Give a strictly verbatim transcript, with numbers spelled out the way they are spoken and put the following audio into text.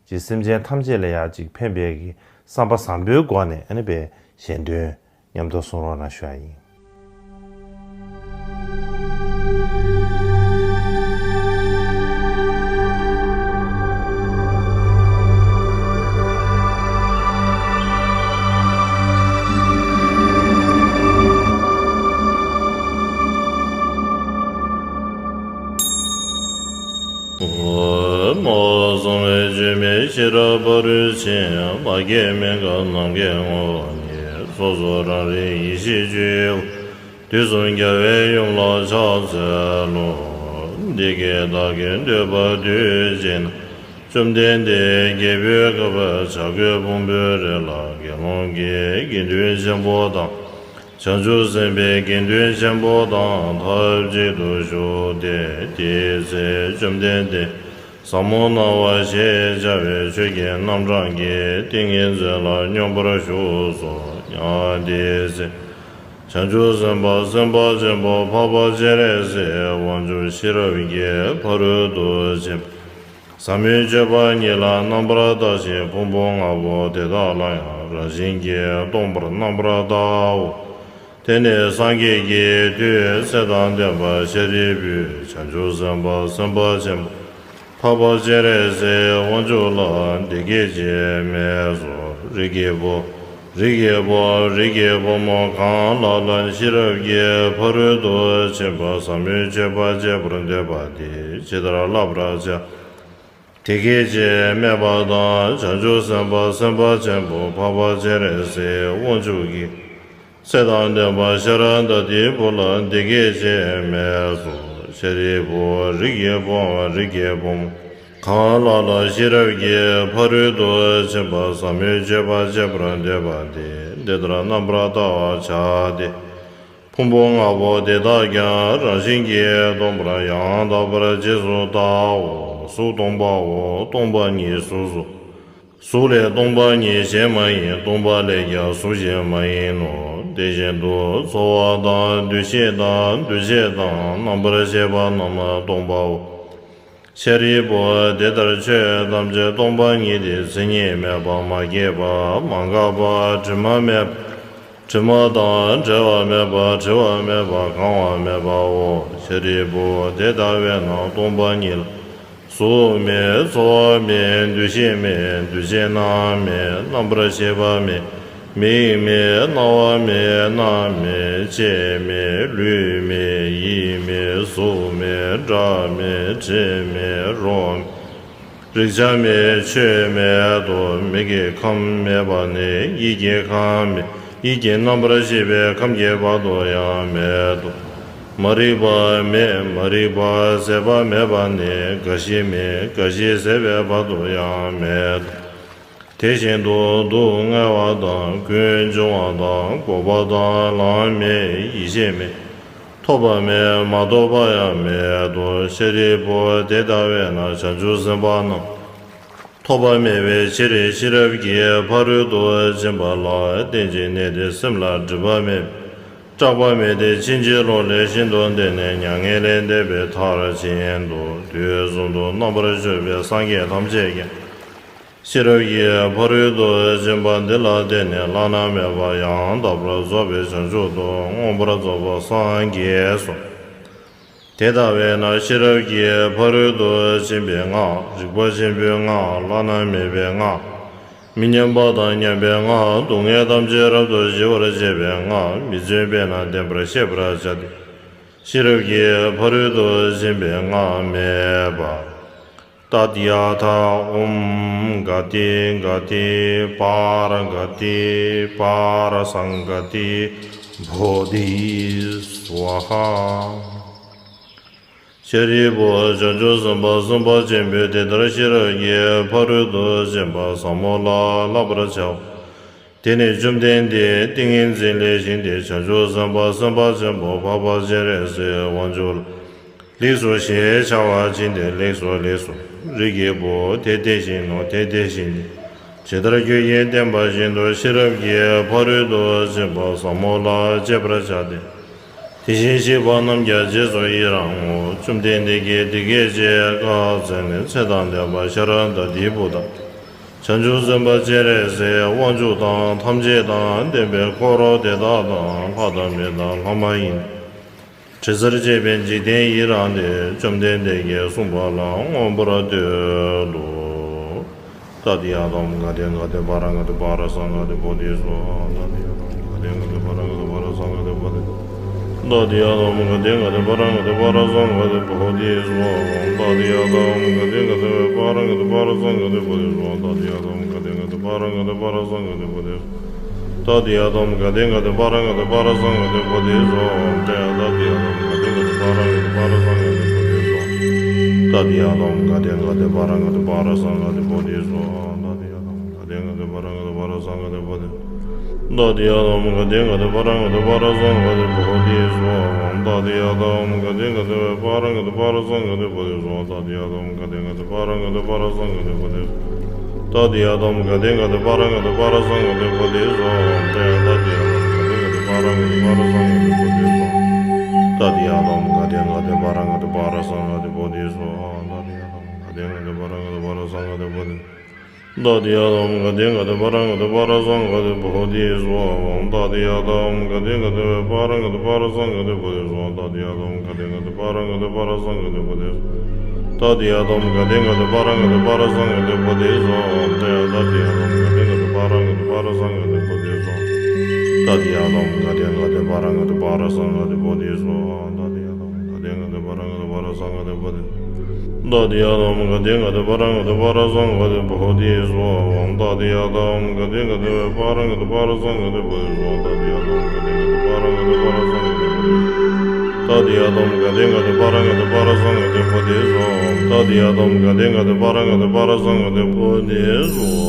ཅིག་སེམས་ཅན་ཐམས་ཅད་ལ་ཡང་ཅིག་ཕན་པའི་གི་བསམ་པ་བཟང་པོའི་སྒོ་ནས་ཨ་ནི་པའི་གཞན་དོན་མཉམ་དུ་གསུང་རོགས་གནང་ཞུ་ཡ་ཡིན། ཨོ། མ་གསང་བའི་བཅོས་མའི་ཤེས་རབ་ཕ་རོལ་ཕྱིན། མ་སྐྱེས་མི་འགག་ནམ་མཁའི་ངོ་བོ་ཉིད། སོ་སོ་རང་རིག་ཡེ་ཤེས་སྤྱོད་ཡུལ། དུས་གསུམ་རྒྱལ་བའི་ཡུམ་ལ་ཕྱག་འཚལ་ལོ། འདི་སྐད་བདག་གིས་ཐོས་པ་དུས་གཅིག་ན། བཅོམ་ལྡན་འདས་རྒྱལ་པོའི་ཁབ་བྱ་རྒོད་ཕུང་པོའི་རི་ལ་དགེ་སློང་གི་དགེ་འདུན་ཆེན་པོ་དང་། བྱང་ཆུབ་སེམས་དཔའི་དགེ་འདུན་ཆེན་པོ་དང་ཐབས་གཅིག་ཏུ་བཞུགས་ཏེ། དེའི་ཚེ་བཅོམ་ལྡན་འདས་ཟབ་མོ་སྣང་བ་ཞེས་བྱ་བའི་ཆོས་ཀྱི་རྣམ་གྲངས་ཀྱི་ཏིང་ངེ་འཛིན་ལ་སྙོམས་པར་ཞུགས་སོ། ཡང་དེའི་ཚེ་བྱང་ཆུབ་སེམས་དཔའ་སེམས་དཔའ་ཆེན་པོ་འཕགས་པ་སྤྱན་རས་གཟིགས་དབང་ཕྱུག་ཤེས་རབ་ཀྱི་ཕ་རོལ་ཏུ་ཕྱིན་པ་ཟབ་མོའི་སྤྱོད་པ་ཉིད་ལ་རྣམ་པར་བལྟ་ཞིང་ཕུང་པོ་ལྔ་པོ་དེ་དག་ལ་ཡང་རང་བཞིན་གྱིས་སྟོང་པར་རྣམ་པར་བལྟའོ། དེ་ནས་སངས་རྒྱས་ཀྱི་མཐུས་ཚེ་དང་ལྡན་པ་ཤཱ་རིའི་བུས་བྱང་ཆུབ་སེམས་དཔའ་སེམས་དཔའ་ཆེན་པོ་འཕགས་པ་སྤྱན་རས་གཟིགས་དབང་ཕྱུག་ལ་འདི་སྐད་ཅེས་སྨྲས་སོ། རིགས་ཀྱི་བུ། རིགས་ཀྱི་བུའམ་རིགས་ཀྱི་བུ་མོ་གང་ལ་ལ་ཤེས་རབ་ཀྱི་ཕ་རོལ་ཏུ་ཕྱིན་པ་ཟབ་མོའི་སྤྱོད་པ་སྤྱད་པར་འདོད་པ་དེས་ཇི་ལྟར་བསླབ་པར་བྱ། དེ་སྐད་ཅེས་སྨྲས་པ་དང་། བྱང་ཆུབ་སེམས་དཔའ་སེམས་དཔའ་ཆེན་པོ་འཕགས་པ་སྤྱན་རས་གཟིགས་དབང་ཕྱུག་གིས་ཚེ་དང་ལྡན་པ་ཤཱ་ར་དྭ་ཏིའི་བུ་ལ་འདི་སྐད་ཅེས་སྨྲས་སོ། ཤཱ་རིའི་བུ། རིགས་ཀྱི་བུའམ་རིགས་ཀྱི་བུ་མོ་གང་ལ་ལ་ཤེས་རབ་ཀྱི་ཕ་རོལ་ཏུ་ཕྱིན་པ་ཟབ་མོའི་སྤྱོད་པ་སྤྱད་པར་འདོད་པ་དེས་འདི་ལྟར་རྣམ་པར་བལྟ་བར་བྱ་སྟེ། ཕུང་པོ་ལྔ་པོ་དེ་དག་ཀྱང་རང་བཞིན་གྱིས་སྟོང་པར་ཡང་དག་པར་རྗེས་སུ་བལྟའོ། གཟུགས་སྟོང་པའོ། སྟོང་པ་ཉིད་གཟུགས་སོ། གཟུགས་ལས་སྟོང་པ་ཉིད་གཞན་མ་ཡིན། སྟོང་པ་ལས་ཀྱང་གཟུགས་གཞན་མ་ཡིན་ནོ། དེ་བཞིན་དུ་ཚོར་བ་དང་། འདུ་ཤེས་དང་། འདུ་བྱེད་དང་། རྣམ་པར་ཤེས་པ་རྣམས་སྟོང་པའོ། ཤཱ་རིའི་བུ། དེ་ལྟར་ཆོས་ཐམས་ཅད་སྟོང་པ་ཉིད་དེ། མཚན་ཉིད་མེད་པ། མ་སྐྱེས་པ། མ་འགགས་པ། དྲི་མ་མེད་པ། དྲི་མ་དང་བྲལ་བ་མེད་པ། བྲི་བ་མེད་པ། གང་བ་མེད་པའོ། ཤཱ་རིའི་བུ། དེ་ལྟ་བས་ན་སྟོང་པ་ཉིད་ལ་གཟུགས་མེད། ཚོར་བ་མེད། འདུ་ཤེས་མེད། འདུ་བྱེད་རྣམས་མེད། རྣམ་པར་ཤེས་པ་མེད། མིག་མེད། རྣ་བ་མེད། སྣ་མེད། ལྕེ་མེད། ལུས་མེད། ཡིད་མེད། གཟུགས་མེད། སྒྲ་མེད། དྲི་མེད། རོ་མེད། རེག་བྱ་མེད། ཆོས་མེད་དོ། མིག་གི་ཁམས་མེད་པ་ནས་ཡིད་ཀྱི་ཁམས་མེད། ཡིད་ཀྱི་རྣམ་པར་ཤེས་པའི་ཁམས་ཀྱི་བར་དུ་ཡང་མེད་དོ། མ་རིག་པ་མེད། མ་རིག་པ་ཟད་པ་མེད་པ་ནས་རྒ་ཤི་མེད། རྒ་ཤི་ཟད་པའི་བར་དུ་ཡང་མེད་དོ། དེ་བཞིན་དུ་སྡུག་བསྔལ་བ་དང་། ཀུན་འབྱུང་བ་དང་། འགོག་པ་དང་། ལམ་མེད། ཡེ་ཤེས་མེད། ཐོབ་པ་མེད། མ་ཐོབ་པ་ཡང་མེད་དོ། ཤཱ་རིའི་བུ། དེ་ལྟ་བས་ན་བྱང་ཆུབ་སེམས་དཔའ་རྣམས་ཐོབ་པ་མེད་པའི་ཕྱིར། ཤེས་རབ་ཀྱི་ཕ་རོལ་ཏུ་ཕྱིན་པ་ལ་བརྟེན་ཅིང་གནས་ཏེ། སེམས་ལ་སྒྲིབ་པ་མེད་པའི་སྐྲག་པ་མེད་དེ། ཕྱིན་ཅི་ལོག་ལས་ཤིན་ཏུ་འདས་ནས་མྱ་ངན་ལས་འདས་པའི་མཐར་ཕྱིན་ཏོ། དུས་གསུམ་དུ་རྣམ་པར་སྤྱོད་པའི་སངས་རྒྱས་ཐམས་ཅད་ཀྱང་། ཤེས་རབ་ཀྱི་ཕ་རོལ་ཏུ་ཕྱིན་པ་འདི་ལ་བརྟེན་ནས་བླ་ན་མེད་པ་ཡང་དག་པར་རྫོགས་པའི་བྱང་ཆུབ་ཏུ་མངོན་པར་རྫོགས་པར་སངས་རྒྱས་སོ། དེ་ལྟ་བས་ན་ཤེས་རབ་ཀྱི་ཕ་རོལ་ཏུ་ཕྱིན་པའི་སྔགས། རིག་པ་ཆེན་པོའི་སྔགས། བླ་ན་མེད་པའི་སྔགས། མི་མཉམ་པ་དང་མཉམ་པའི་སྔགས། སྡུག་བསྔལ་ཐམས་ཅད་རབ་ཏུ་ཞི་བར་བྱེད་པའི་སྔགས། མི་བརྫུན་པས་ན་བདེན་པར་ཤེས་པར་བྱ་སྟེ། ཤེས་རབ་ཀྱི་ཕ་རོལ་ཏུ་ཕྱིན་པའི་སྔགས་སྨྲས་པ། ཏདྱ་ཐཱ། ཨོཾ་ག་ཏེ་ག་ཏེ་པཱ་ར་ག་ཏེ་པཱ་ར་སཾ་ག་ཏེ་བོ་དྷི་སྭཱ་ཧཱ། ཤཱ་རིའི་བུ། བྱང་ཆུབ་སེམས་དཔའ་སེམས་དཔའ་ཆེན་པོས་དེ་ལྟར་ཤེས་རབ་ཀྱི་ཕ་རོལ་ཏུ་ཕྱིན་པ་ཟབ་མོ་ལ་བསླབ་པར་བྱའོ། དེ་ནས་བཅོམ་ལྡན་འདས་ཏིང་ངེ་འཛིན་ལས་བཞེངས་ཏེ་བྱང་ཆུབ་སེམས་དཔའ་སེམས་དཔའ་ཆེན་པོ་འཕགས་པ་སྤྱན་རས་གཟིགས་དབང་ཕྱུག་ལ་ལེགས་སོ་ཞེས་བྱ་བ་བྱིན་ཏེ། ལེགས་སོ་ལེགས་སོ། རིགས་ཀྱི་བུ། དེ་དེ་བཞིན་ནོ། དེ་དེ་བཞིན་ཏེ། ཇི་ལྟར་ཁྱོད་ཀྱིས་བསྟན་པ་བཞིན་དུ་ཤེས་རབ་ཀྱི་ཕ་རོལ་ཏུ་ཕྱིན་པ་ཟབ་མོ་ལ་སྤྱད་པར་བྱ་སྟེ། དེ་བཞིན་གཤེགས་པ་རྣམས་ཀྱང་རྗེས་སུ་ཡི་རང་ངོ་། བཅོམ་ལྡན་འདས་ཀྱིས་དེ་སྐད་ཅེས་བཀའ་སྩལ་ནས། ཚེ་དང་ལྡན་པ་ཤཱ་ར་དྭ་ཏིའི་བུ་དང་ བྱང་ཆུབ་སེམས་དཔའ་སྤྱན་རས་གཟིགས་དབང་ཕྱུག་དང་ཐམས་ཅད་དང་ལྡན་པའི་འཁོར་དེ་དག་དང་ལྷ་དང་མི་དང་ལྷ་མ་ཡིན། དྲི་ཟར་བཅས་པའི་འཇིག་རྟེན་ཡི་རངས་ཏེ། བཅོམ་ལྡན་འདས་ཀྱིས་གསུངས་པ་ལ་མངོན་པར་བསྟོད་དོ། ཏདྱ་ཐཱ། ཨོཾ་ག་ཏེ་ག་ཏེ་པཱ་ར་ག་ཏེ་པཱ་ར་སཾ་ག་ཏེ་བོ་དྷི་སྭཱ་ཧཱ། ཏདྱ་ཐཱ། ཨོཾ་ག་ཏེ་ག་ཏེ་པཱ་ར་ག་ཏེ་པཱ་ར་སཾ་ག་ཏེ་བོ་དྷི། ཏདྱ་ཐཱ། ཨོཾ་ག་ཏེ་ག་ཏེ་པཱ་ར་ག་ཏེ་པཱ་ར་སཾ་ག་ཏེ་བོ་དྷི་སྭཱ་ཧཱ། ཏདྱ་ཐཱ། ཨོཾ་ག་ཏེ་ག་ཏེ་པཱ་ར་ག་ཏེ་པཱ་ར་སཾ་ག་ཏེ་བོ་དྷི་སྭཱ་ཧཱ། ཏདྱ་ཐཱ། ཨོཾ་ག་ཏེ་ག་ཏེ་པཱ་ར་ག་ཏེ་པཱ་ར་སཾ་ག་ཏེ་བོ་དྷི། ཏདྱ་ཐཱ། ཨོཾ་ག་ཏེ་ག་ཏེ་པཱ་ར་ག་ཏེ་པཱ་ར་སཾ་ག་ཏེ་བོ་དྷི་སྭཱ་ཧཱ། ཏདྱ་ཐཱ། ཨོཾ་ག་ཏེ་ག་ཏེ་པཱ་ར་ག་ཏེ་པཱ་ར་སཾ་ག་ཏེ་བོ་དྷི་སྭཱ་ཧཱ། ཏདྱ་ཐཱ། ཨོཾ་ག་ཏེ་ག་ཏེ་པཱ་ར་ག་ཏེ་པཱ་ར་སཾ་ག་ཏེ་བོ་དྷི་སྭཱ་ཧཱ། ཏདྱ་ཐཱ། ཨོཾ་ག་ཏེ་ག་ཏེ་པཱ་ར་ག་ཏེ་པཱ་ར་སཾ་ག་ཏེ་བོ་དྷི། ཏདྱ་ཐཱ། ཨོཾ་ག་ཏེ་ག་ཏེ་པཱ་ར་ག་ཏེ་པཱ་ར་སཾ་ག་ཏེ་བོ་དྷི་སྭཱ་ཧཱ། ཏདྱ་ཐཱ། ཨོཾ་ག་ཏེ་ག་ཏེ་པཱ་ར་ག་ཏེ་པཱ་ར་སཾ་ག་ཏེ་བོ་དྷི་སྭཱ་ཧཱ། ཏདྱ་ཐཱ། ཨོཾ་ག་ཏེ་ག་ཏེ་པཱ་ར་ག་ཏེ་པཱ་ར་སཾ་ག་ཏེ་བོ་དྷི། ཏདྱ་ཐཱ། ཨོཾ་ག་ཏེ་ག་ཏེ་པཱ་ར་ག་ཏེ་པཱ་ར་སཾ་ག་ཏེ་བོ་དྷི་སྭཱ་ཧཱ། ཏདྱ་ཐཱ། ཨོཾ་ག་ཏེ་ག་ཏེ་པཱ་ར་ག་ཏེ་པཱ་ར་སཾ་ག་ཏེ་བོ་དྷི་སྭཱ་ཧཱ། ཏདྱ་ཐཱ། ཨོཾ་ག་ཏེ་ག་ཏེ་པཱ་ར་ག་ཏེ་པཱ་ར་སཾ་ག་ཏེ་བོ་དྷི་སྭཱ་ཧཱ། ཏདྱ་ཐཱ། ཨོཾ་ག་ཏེ་ག་ཏེ་པཱ་ར་ག་ཏེ་པཱ་ར་སཾ་ག་ཏེ་བོ་དྷི། ཏདྱ་ཐཱ། ཨོཾ་ག་ཏེ་ག་ཏེ་པཱ་ར་ག་ཏེ་པཱ་ར་སཾ་ག་ཏེ་བོ་དྷི་སྭཱ་ཧཱ། ཏདྱ་ཐཱ། ཨོཾ་ག་ཏེ་ག་ཏེ་པཱ་ར་ག་ཏེ་པཱ་ར་སཾ་ག་ཏེ་བོ་དྷི་སྭཱ་ཧཱ། ཏདྱ་ཐཱ། ཨོཾ་ག་ཏེ་ག་ཏེ་པཱ་ར་ག་ཏེ་པཱ་ར་སཾ་ག་ཏེ་བོ་དྷི། ཏདྱ་ཐཱ། ཨོཾ་ག་ཏེ་ག་ཏེ་པཱ་ར་ག་ཏེ་པཱ་ར་སཾ་ག་ཏེ་བོ་དྷི་སྭཱ་ཧཱ། ཏདྱ་ཐཱ། ཨོཾ་ག་ཏེ་ག་ཏེ་པཱ་ར་ག་ཏེ་པཱ་ར་སཾ་ག་ཏེ་བོ་དྷི་སྭཱ་ཧཱ། ཏདྱ་ཐཱ། ཨོཾ་ག་ཏེ་ག་ཏེ་པཱ་ར་ག་ཏེ་པཱ་ར་སཾ་ག་ཏེ་བོ་དྷི་སྭཱ་ཧཱ། ཏདྱ་ཐཱ། ཨོཾ་ག་ཏེ་ག་ཏེ་པཱ་ར་ག་ཏེ་པཱ་ར་སཾ་ག་ཏེ་བོ་དྷི། ཏདྱ་ཐཱ། ཨོཾ་ག་ཏེ་ག་ཏེ་པཱ་ར་ག་ཏེ་པཱ་ར་སཾ་ག་ཏེ་བོ་དྷི་སྭཱ་ཧཱ། ཏདྱ་ཐཱ། ཨོཾ་ག་ཏེ་ག་ཏེ་པཱ་ར་ག་ཏེ་པཱ་ར་སཾ་ག་ཏེ་བོ་དྷི་སྭཱ་ཧཱ། ཏདྱ་ཐཱ། ཨོཾ་ག་ཏེ་ག་ཏེ་པཱ་ར་ག་ཏེ་པཱ་ར་སཾ་ག་ཏེ་བོ་དྷི། ཏདྱ་ཐཱ། ཨོཾ་ག་ཏེ་ག་ཏེ་པཱ་ར་ག་ཏེ་པཱ་ར་སཾ་ག་ཏེ་བོ་དྷི་སྭཱ་ཧཱ། ཏདྱ་ཐཱ། ཨོཾ་ག་ཏེ་ག་ཏེ་པཱ་ར་ག་ཏེ་པཱ་ར་སཾ་ག་ཏེ་བོ་དྷི་སྭཱ་